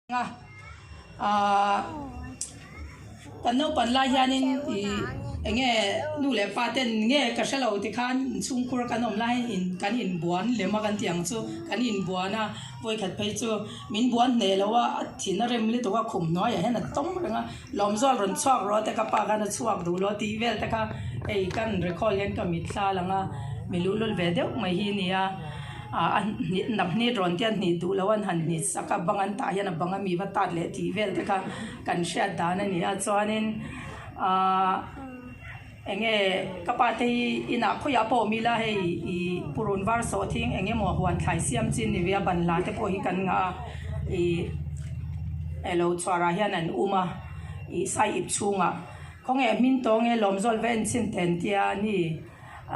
A, aah kan naupan lai hianin ih eng nge nu leh pa ten nge ka hre lo tikhan inchhungkhur kan awm lai hian in kan inbuan lem a kan tih ang chu kan inbuan a vawikhat phei chu min buan hneh lo a a thin a rem lutuk a khum hnuaiah hian a tawm reng a lawmzual rawn chhuak rawh te ka pa khan a chhuak duh lo tih vel te kha hei kan recall hian ka mitthla lang a mi luhlul ve deuh mai hi a ni a. Ah a hnap hnit rawn te an hnih duh lo an han hnit sak a bang an tah hian a bang ami va tat leh tih vel te kha kan hriat dan a ni a chuanin ahh eng nge ka pa te hi inah khawiah pawh awm ila hei ih purun var sawh thing eng emaw huan thlai siam chi ni ve a banhla te pawh hi kan ngah a ih elo chhuarah hian an um a ih sai ip chhungah khawnge hmin tawng e lawmzawl va en chhin teh an tia a ni.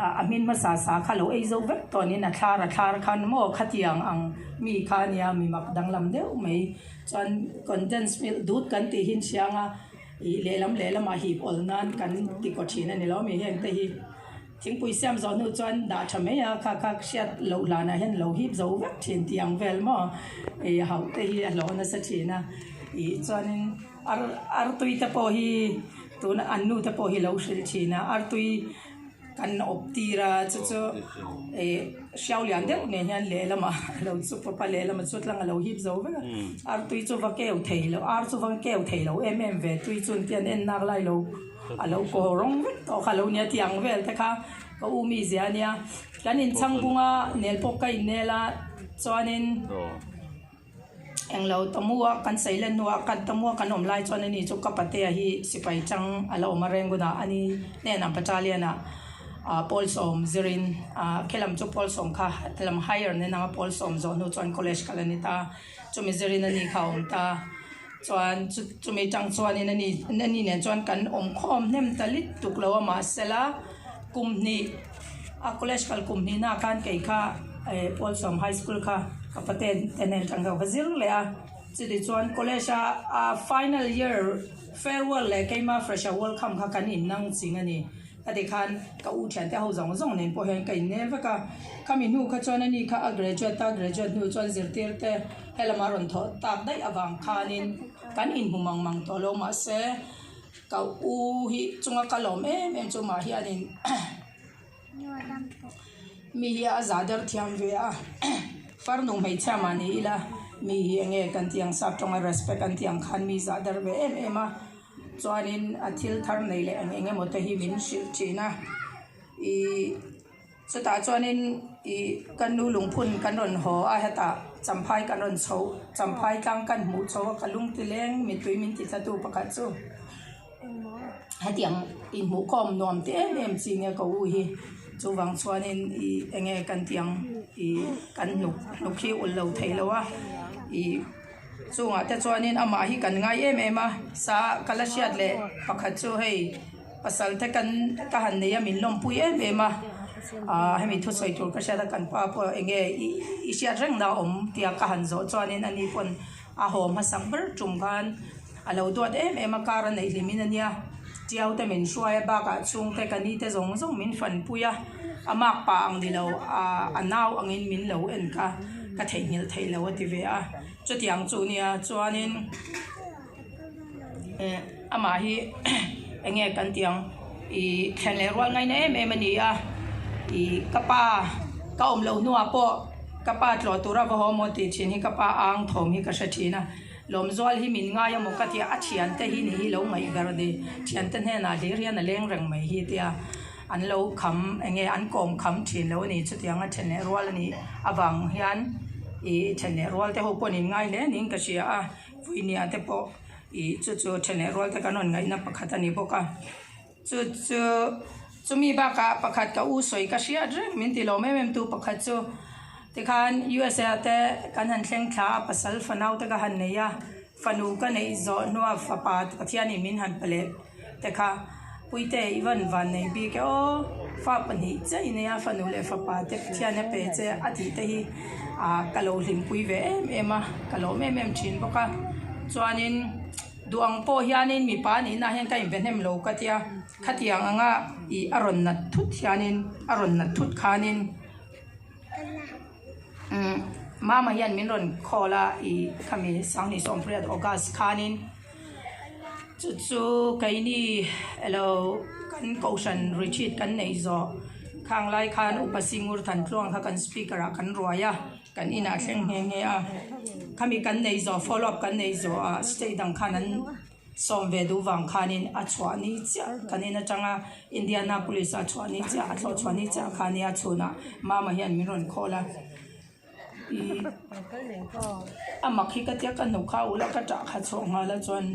Ah a hmin hmasa sa kha lo ei zo vek tawnin a thlar a thlar khan maw khatiang ang mi kha a nia mi mak danglam deuh mai chuan condensed milk dut kan tih hi chiang a ih lehlam lehlamah hip awl nan kan ti kaw thin a ni lo mi heng te hi thingpui siam zawh hnu chuan dah tha mai a kha kha hriat loh hlanah hian lo hip zo vek thin tih ang vel maw ih hauh te hi a hlawh nasa thin a ih chuanin ar artui te pawh hi tuna an nu te pawh hi lo hrilh thin a artui. Kan awp tir a chu chu ih hriau lian deuh nen hian lehlamah a lo chu pawp a lehlamah chu tlang a lo hip zo vek a artui chu va keu thei lo ar chu va keu thei lo em em ve tui chu an tian en nak lai lo a lo kaw rawng vek tawh kha lo nia tih ang vel te kha ka u mi zia a nia kan inchhang bung a nel pawh ka innel a chuanin. Englo Tamua kan sawi len hnuah kan Tamua kan awm lai chuan ani chu ka patea hi sipai chang a la awm a Rangoon-ah ani hnenah battalion-ah ah pawl sawm zirin ah khilam chu pawl sawm kha lam higher nen anga pawl sawm zawh hnu chuan college kal a ni ta chumi zirin ani kha a awm ta chuan chu chumi tang chuanin ani ani nen chuan kan awm khawm hnem ta lit tuk lo a mahsela kum hnih. A college kal kum hnihna khan kei kha eh Pawlsawm High School kha ka pate te nen tang ka va zir leh a, chuti chuan college a a final year farewell leh keima fresher welcome kha kan innang ching a ni. Khati khan ka u thiante ho zawng zawng nen pawh hian ka innel vek a, khami hnu kha chuan ani kha a graduate a, graduate hnu chuan zirtir te helama rawn thawh tak daih avang khanin kan inhmu mang mang tawh lo mahse ka u hi chunga ka lawm em em chu mah hianin Mi hi a za der thiam ve a farnu hmeichhia mah ni ila mi hi eng nge kan tih ang sap tawnga respect an tih ang khan mi za der ve em em a chuanin a thil thar nei leh eng eng emaw te hi min hrilh thin a ihh chutah chuanin ihh ka nu lungphun kan rawn haw a hetah champhai kan rawn chho champhai tlang kan hmuh chho a ka lung ti leng mittui min ti thlatu pakhat chu. Hetiang inhmuhkhawm nuam te em em chi nge ka u hi chuvang chuanin ih eng nge kan tih ang ih kan hnuk hnuk hi ulh lo thei lo a ih chungah te chuanin amah hi kan ngai em em a sa ka la hriat leh pakhat chu hei pasal te kan ka han nei a min lawmpui em em a ah hemi thusawi tur ka hriat a kan pa pawh eng nge ih i hriat reng na awm tia ka han zawh chuanin ani pawn a haw hmasak ber tum khan. A lo duat em em a, car a neih hlim in a nia. Tiau te min hruai a, bakah chhungte ka ni te zawng zawng min fanpui a, a mak pa ang ni lo, a nau angin min lo en kha ka theihnghilh theih lo a ti ve a. Chutiang chu nia chuanin eh amah hi eng nge kan tih ang ih thlen leh rual ngaina em em a ni a, ih ka pa ka awm loh hnuah pawh ka pa tlawh tura va haw maw tih thin hi ka pa ang thawm hi ka hre thin a. Lawmzual hi min ngai a maw ka tia a thiante hi ni hi lo ngaih ber a ni. Thiante hnenah hlir hian a leng reng mai hi tia an lo kham eng nge an kawm kham thin lo a ni. Chutianga then leh rual a nih avang hian ih then leh rual te ho pawh an inngai hle niin ka hria a. Vawinia te pawh ih chu chu then leh rual te kan rawn ngaihna pakhat a ni bawk a. Chu chu chumi bakah pakhat ka u sawi ka hriat reng min ti lawm em em tu pakhat chu tikhan USA ah te kan han thleng thla a pasal fanau te ka han nei a fanu ka neih zawh hnua fapa Pathianin min han pe leh te kha Puite i van van nei bik e aw fa pahnih chiah i nei a fanu leh fapa te Pathian a pe che a tih te hi ah ka lo hlimpui ve em em a ka lawm em em thin bawk a chuanin. Duh ang pawh hianin mipa nihna hian ka inbe hnem lo ka tia, khatiang anga ih a rawn nat thut hianin a rawn nat thut khanin umm Mama hian min rawn call a ih khami Sanghnih sawmpariat August khanin chu chu keini elo kan kohhran retreat kan neih zawh khang lai khan Upa Singur Thantluang kha kan speaker ah kan ruai a kan inah thleng nghe nghe a khami kan neih zawh follow up kan neih zawh ah state dang khan an Sawm ve duh vang khanin a chhuah ni chiah kan in atanga Indianapolis a chhuah ni chiah a thlawh chhuah ni chiah kha nia chhunah mama hian min rawn khawl a ih a mak hi ka tia ka hnuk kha a ulh a ka ṭah kha chhuah nghal a chuan.